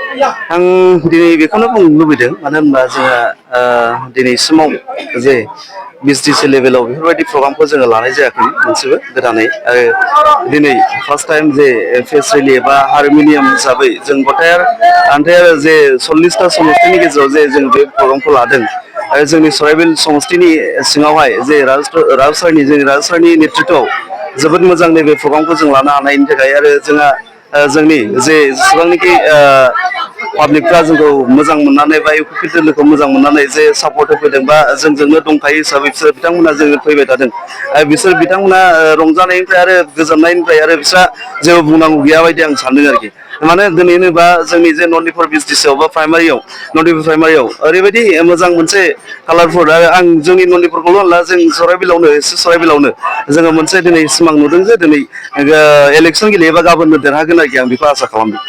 आं दिनै बेखौनो बुंनो लुबैदों मानो होनबा जोंहा दिनैसिमाव जे बिसटिसि लेभेलाव बेफोरबायदि प्रग्रामखौ जोङो लानाय जायाखै मोनसेबो गोदानै आरो दिनै फार्स्ट टाइम जे फेस रिलि एबा हारमोनियाम हिसाबै जों आन्थायार जे 40टा समस्तिनि गेजेराव जे जों बे प्रग्रामखौ लादों आरो जोंनि सराइबिल समस्तिनि सिङावहाय जे राज सारनि नेतृत्वआव जोबोद मोजां नैबे प्रग्रामखौ जों लानो हानायनि थाखाय आरो जोंहा जोंनि जे जेसेबांनाखि पाब्लिकफ्रा जोंखौ मोजां मोननानै बा इउपिपि दोलोखौ मोजां मोननानै जे सापर्ट होफैदों बा जोंजोंनो दंखायो हिसाबै बिसोर बिथांमोना जोङो फैबाय थादों बिसोर बिथांमोना रंजानायनिफ्राय आरो गोजोननायनिफ्राय आरो बिस्रा जेबो बुंनांगौ गैया बायदि आं सानदों आरोखि माने दिनै होनोबा जोंनि जे नन्दिपुर बिसटिसिआव बा नन्दिपुर प्राइमारियाव ओरैबायदि मोजां मोनसे कालारफुल आरो आं जोंनि नन्दिपुरखौल' होनला जों सराइबिलावनो जोङो मोनसे दिनै सिमां नुदों जे दिनै इलेक्सन गेलेयोबा गाबोननो देरहागोन आरोखि आं बेखौ आसा खालामदों।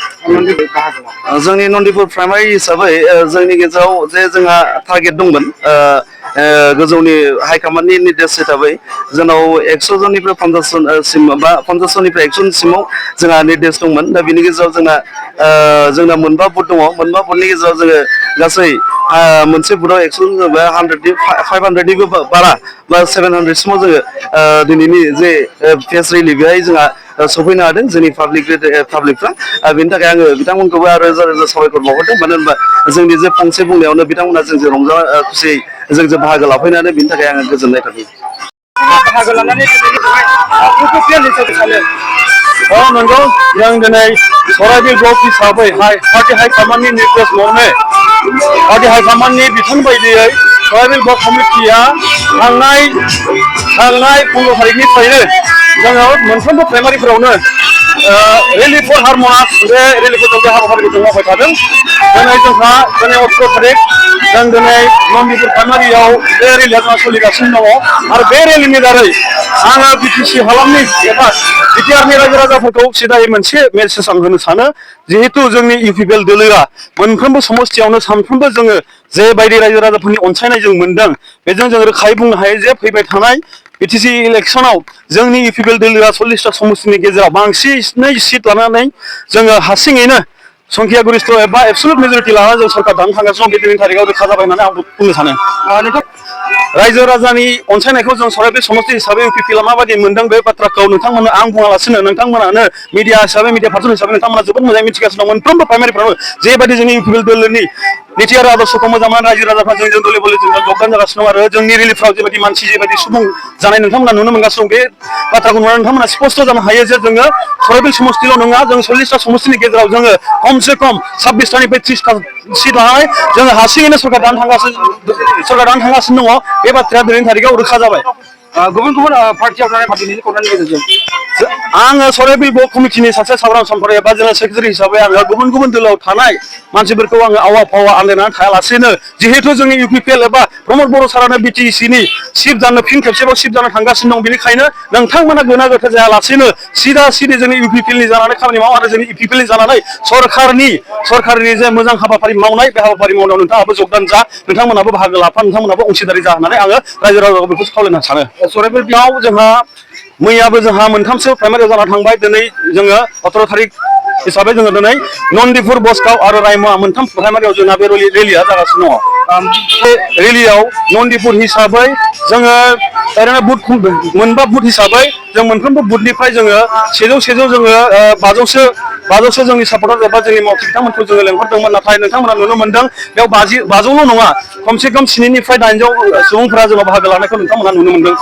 जोंनि नन्दिपुर प्राइमारि हिसाबै जोंनि गेजेराव जे जोंहा टारगेट दंमोन गोजौनि हाइकमान्डनि निर्देश हिसाबै जोंनाव 100 जननिफ्राय 50 जनसिम बा 50 जननिफ्राय 100 जनसिमाव जोंहा निर्देश दंमोन दा बिनि गेजेराव जोंना मोनबा बुथ दङ मोनबा बुथनि गेजेराव जोङो गासै मोनसे बुथआव 100 बा 500निबो बारा बा 700 सिमाव जोङो दिनैनि जे फेस रिलि बेहाय जोंहा सफैनो हादों जोंनि पाब्लिकफ्रा बेनि थाखाय आङो बिथांमोनखौबो रोजा रोजा साबायखर बावहरदों मानो होनबा जोंनि जे फंसे बुंनायावनो बिथांमोना जोंजों रंजा खुसियै जोंजों बाहागो लाफैनानै बिनि थाखाय आङो गोजोननाय थादों। बाहागो लानानै नंगौ जों दिनै सराइबिल ब्लक हिसाबै पार्टी हाइकमान्डनि निर्देश मर्मे पार्टी हाइकमान्डनि बिथोन बायदियै सराइबिल ब्लक कमिटिया थांनाय 15 तारिखनिफ्रायनो जोङो मोनफ्रोमबो प्राइमारिफोरावनो रेलि फर हारमनास बे रेलिखौ जों हाबाफारिखौ जों मावबाय थादों। दिनै जोंहा 18 तारिख जों दिनै नन्दिपुर प्राइमारियाव बे रेलिया जोंहा सोलिगासिनो दङ आरो बे रेलिनि दारै आङो बिटिसि हालामनि एबा बिटिआरनि रायजो राजाफोरखौ सिदायै मोनसे मेसेज आं होनो सानो जिहेतु जोंनि इउपिपिएल दोलोआ मोनफ्रोमबो समस्तियावनो सानफ्रोमबो जोङो जेबायदि रायजो राजाफोरनि अनसायनाय जों मोनदों बेजों जों रोखायै बुंनो हायो जे फैबाय थानाय बिटिसि इलेक्सनाव जोंनि इउपिपिएल दोलोआ 40टा समस्तिनि गेजेराव बांसिनै सिट लानानै जोङो हारसिङैनो संख्या गरिष्ठ एबा एबसुलुट मेजरिटि लानानै जों सरकार दानो थांगासिनो दं बे दिनैनि थारिखआव रोखा जाबाय होननानै आं बुंनो सानो। रायजो राजानि अनसायनायखौ जों सराइबिल समस्ति हिसाबै इउपिपिएलआ माबायदि मोनदों बे बाथ्राखौ नोंथांमोननो आं बुङालासिनो नोंथांमोनानो मिडिया हिसाबै मिडिया पार्सन हिसाबै नोंथांमोना जोबोद मोजाङै मिथिगासिनो दं मोनफ्रोमबो प्राइमारिफ्रावनो जेबायदि जोंनि इउपिपिएल दोलोनि नीति आरो आदर्शखौ मोजां मोननानै रायजो राजाफ्रा जोंजों दले बले जों जगदान जागासिनो दं आरो जोंनि रिलिफफ्राव जेबायदि मानसि जेबायदि सुबुं जानाय नोंथांमोना नुनो मोनगासिनो दं बे बाथ्राखौ नुनानै नोंथांमोना स्पष्ट जानो हायो जे जोङो सराइबिल समस्तिल' नङा जों 40टा समस्तिनि गेजेराव जोङो खमसे खम 26टानिफ्राय 30टा सिट लानानै जोङो हारसिङैनो सरकार दानो थांगासिनो दङ बे बाथ्राया दिनैनि थारिखआव रोखा जाबाय। गुबुन गुबुन पार्टियाव थानाय पार्टिनि खौरांनि गेजेरजों आङो सराइबिल ब्लक कमिटिनि सासे साब्रां सम्पादक एबा जेनेरेल सेक्रेटारि हिसाबै आङो गुबुन गुबुन दोलोआव थानाय मानसिफोरखौ आङो आवा फावा आन्दायनानै थायालासेनो जिहेतु जोंनि इउपिपिएल एबा प्रमद बर' सारानो बिटिसिनि चिफ जानो फिन खेबसेबाव चिफ जानो थांगासिनो दं बेनिखायनो नोंथांमोना गोना गोथो जायालासेनो सिदा सिदि जोंनि इउपिपिएलनि जानानै खामानि माव आरो जोंनि इउपिपिएलनि जानानै सरकारनि जे मोजां हाबाफारि मावनाय बे हाबाफारि मावनायाव नोंथाङाबो जगदान जा नोंथांमोनाबो बाहागो लाफा नोंथांमोनाबो अंशीदारि जा होननानै आङो रायजो राजाखौ बेखौ खावलायनो सानो। सराइबिलाव जोंहा मैयाबो जोंहा मोनथामसो प्राइमारियाव जाना थांबाय दिनै जोङो 18 तारिख हिसाबै जोङो दिनै नन्दिपुर बसखाव आरो रायमना मोनथाम प्राइमारियाव जोंहा बे रेलिया जागासिनो दङ। बे रेलियाव नन्दिपुर हिसाबै जोङो ओरैनो मोनबा बुथ हिसाबै जों मोनफ्रोमबो बुथनिफ्राय जोङो सेजौ जोङो 500सो जोंनि सापर्टार एबा जोंनि मावथि बिथांमोनखौ जोङो लेंहरदोंमोन नाथाय नोंथांमोना नुनो मोनदों बेयाव 500ल' नङा खमसे खम 7निफ्राय 800 सुबुंफोरा जोंनाव बाहागो लानायखौ नोंथांमोना नुनो मोनदों।